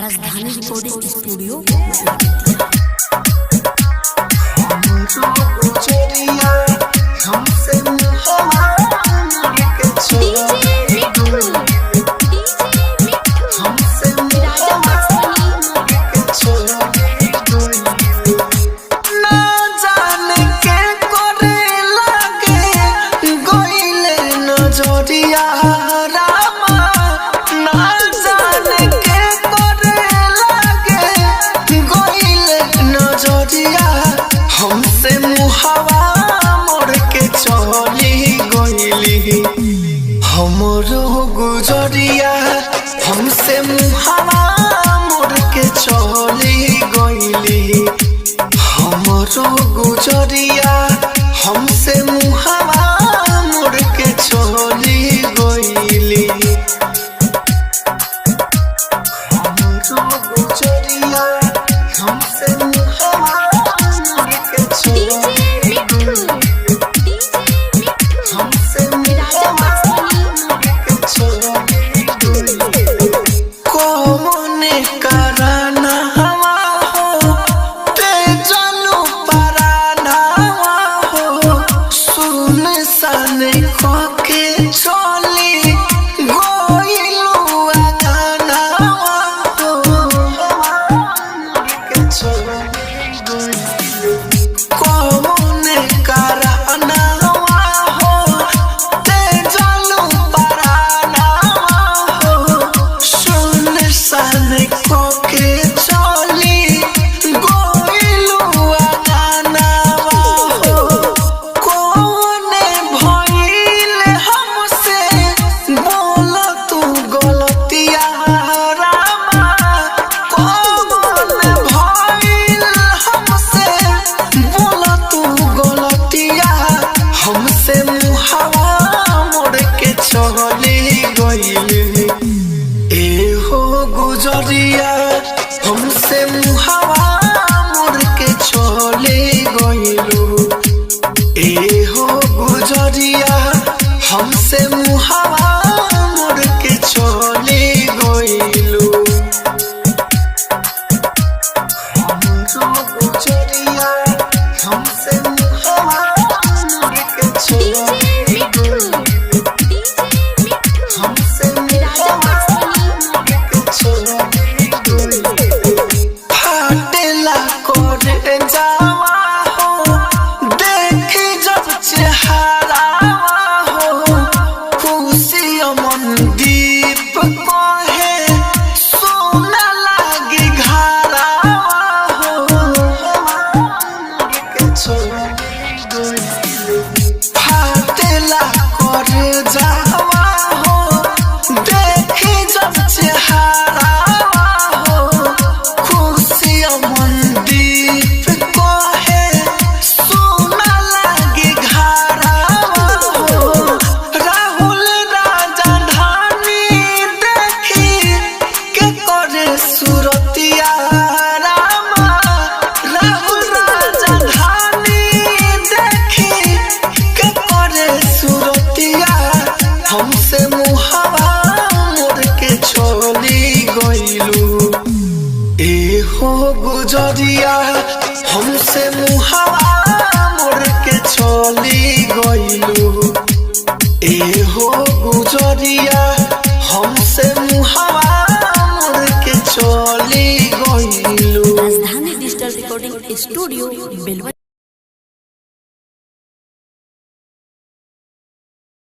Rajdhani recording studio. DJ Mithu, DJ Mithu, Raja Patswani. ना जाने के करे लागे गोइले नजरिया रामा, ना जाने के करे लागे गोइले नजरिया, हमसे मुहावा मोड़ के चली गोइली हमरो गुजरिया, हमसे मुहावा मोड़ के चली गइली हमरो गुजरिया, हमसे मुहावा मोड़ के चली गइली हमरो गुजरिया, हमसे मुहावा मोड़ के DJ चली Mithu, DJ Mithu, हमसे Raja मुहावा Patswani. कौने कराना हवा हो ते जानू पराना हो, सुन सन के चली गोइलू आगाना हो, कौने कराना हो ते जानू पराना हो, सुन सन के चली गोइलू आगाना हो, कौने भइल हमसे बोल तू गलतिया रामा, कौन भइल हमसे बोल तू गलतिया, हमसे मुहावा मोड़ के चली गइली ए हो गुजरिया, हमसे मुहावा मोड़ के चली गइलू ए हो गुजरिया, हमसे मुहावा मोड़ के चली गइलू हमरो गुजरिया, हमसे मुहावा मोड़ के DJ चली Mithu, DJ Mithu, हमसे Raja मुहावा Patswani. फाटेला करे जावा हो, देख जब चेहरावा हो, खुशी मनदीप कहे सोना लागी घरावा हो, फाटेला करे जावा हो, देख जब चेहरावा हो, खुशी मनदीप कहे सोना लागे घरावा हो, राहुल राजा धानी देखी के करे सुरतिया रामा, राहुल राजा धानी देखी के करे सुरतिया, हमसे मुहावा मोड़ के चली गइलू ए हो गुजरिया, हमसे मुहावा मोड़ के चली गइलू ए हो गुजरिया, हमसे मुहावा मोड़ के चली गइलू। Rajdhani digital recording studio Belwa.